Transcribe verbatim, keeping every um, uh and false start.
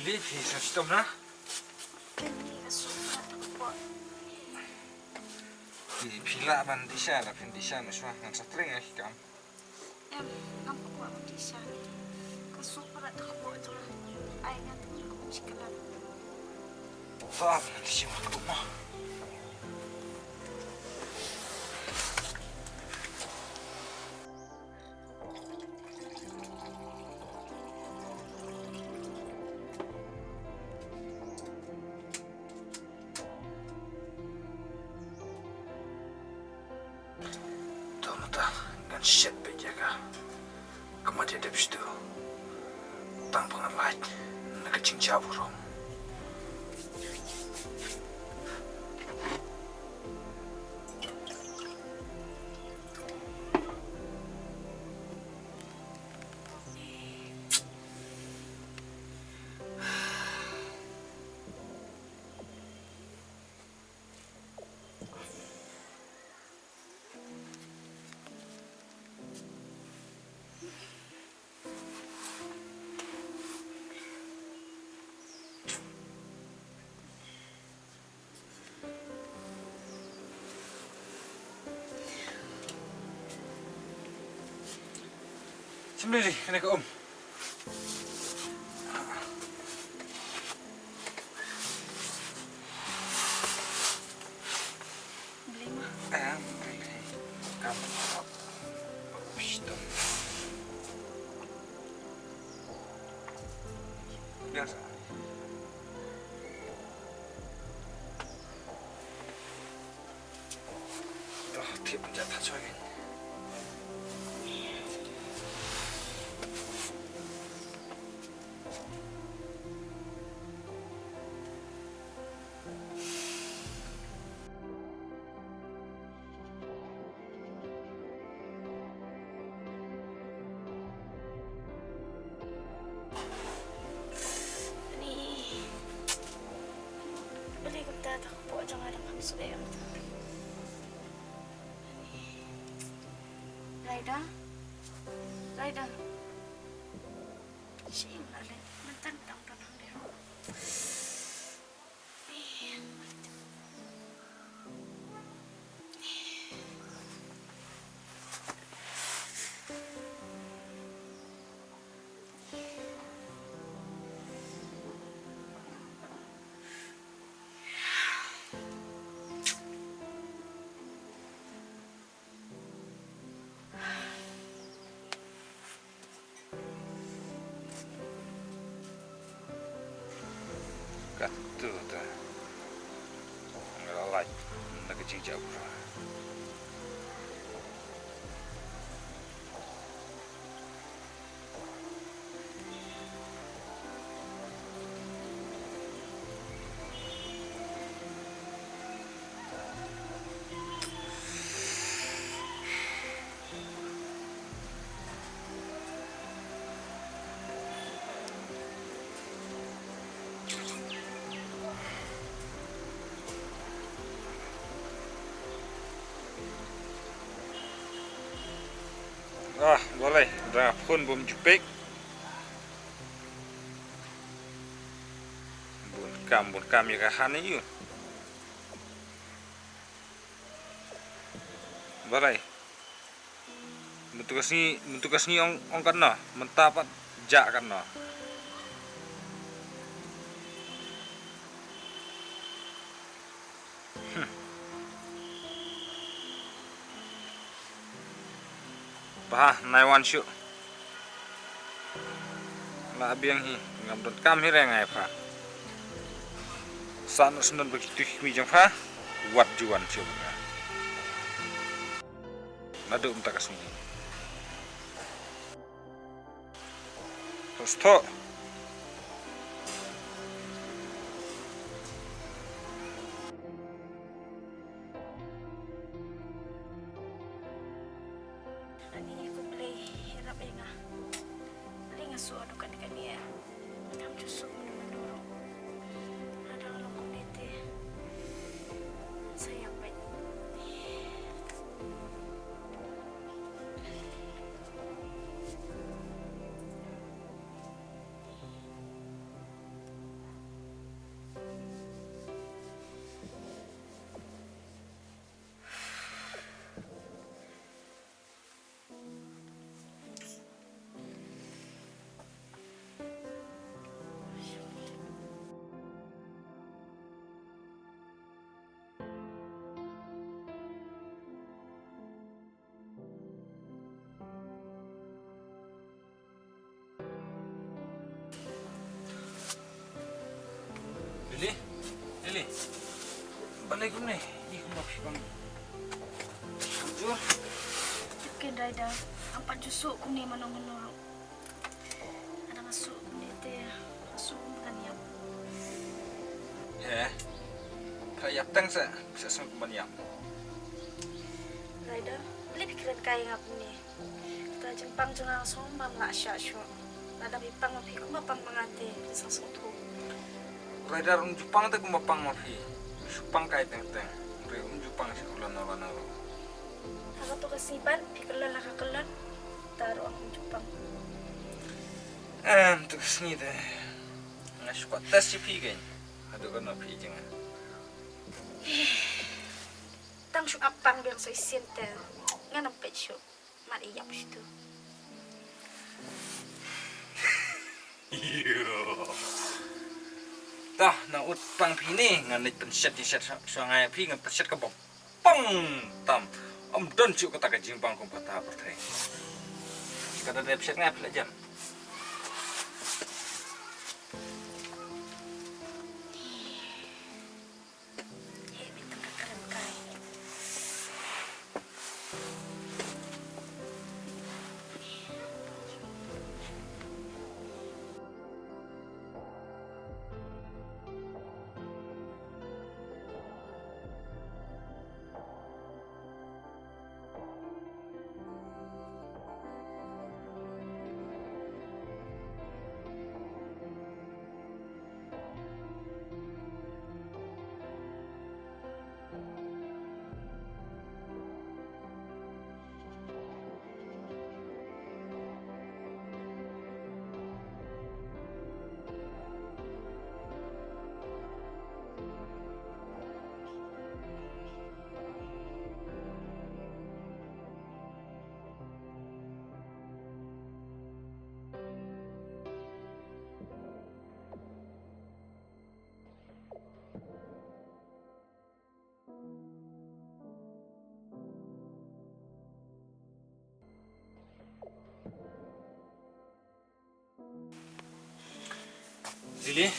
Li phi sa shitom na? Kani ka suk ka kpoh. Phi, phi lah ban dih sha, la phin dih sha na shuwa, ngan sa trei ïa ki kam. Em, ngam kwah ban dih sha. Ka suk ka la kpoh jong nga. Ai ngan kum shi kylla. To ap ngan dih sha kum mo. To mynta ngan shet beit ïa ka. Ka mat ïa dep shuh. Tang ba ngan lait na ka jingjia burom. Shem dei, kane ka um. Blei ma. Em, blei. Kam. Pishtom. Biang sa. Toh, tip jat ha choi. Ani. Balei kumta, ta kpoh jong nga dang kham suk em ta. Ani. Raida. Raida. Shi ïa nga leh. Mynta dang don hangne. Katto te nga la lait na ka jingjia burom. Ah, balei, da phone bym ju pick. Bun kam, bun kam ïa ka hani ïu. Balei. Mynta ka sngi, mynta ka sngi ong, ong katno, mynta pat jah katno. Hmm. Bah, nai wan shuh. La biang hi, ngam don kam hi re ngai pha. Sa noh shen don ba ki tu ki kmie jong pha, wat ju wan shuh ba nga. Naduh mynta ka sngi. Stop. Ani, ko Blei, ïarap ïa nga. Blei, nga shu ong kane kane. Ngam ju suk mynno mynno ruh. Lada long kumne te, sa ïap beit. Ai kumne, i kumno phi bang. Jur. Ken Raida, am pat ju suk kumne mano mano. Ada masuk kumne te, masuk kumne kan yap. He. Ka yap tang sa, sa sung kumne yap. Raida, lip kren kai ngap ni. Kata jingpang jong nga sngewbha ym lah shah shuh. Lada phi pang ma phi kumba pang ma nga te, phi sa sngewthuh. Raida, um ju pang te kumba pang ma phi. Shu pang kai teng teng. Re um ju pang shi kulan na lana ro. Haba tu ka sngi pat phi kulan la ka kulan. Ta ro um ju pang. Em, tu ka sngi te. Nga shu kwah test shi phi kein. Haduh kan ma phi jing nga. Tang shu ap pang biang soi sien te. Ngan ym peit shuh. Mat ïap shuh tu. Tah, na ut pang phi ne, ngan leit pynshet ïa shet sha ngai phi, ngan pynshet ka bom. Pang tam. Am don shuh kata ka jingbang kum kata pyrthei. Ka da dep shet ngai phi la jam. Lily,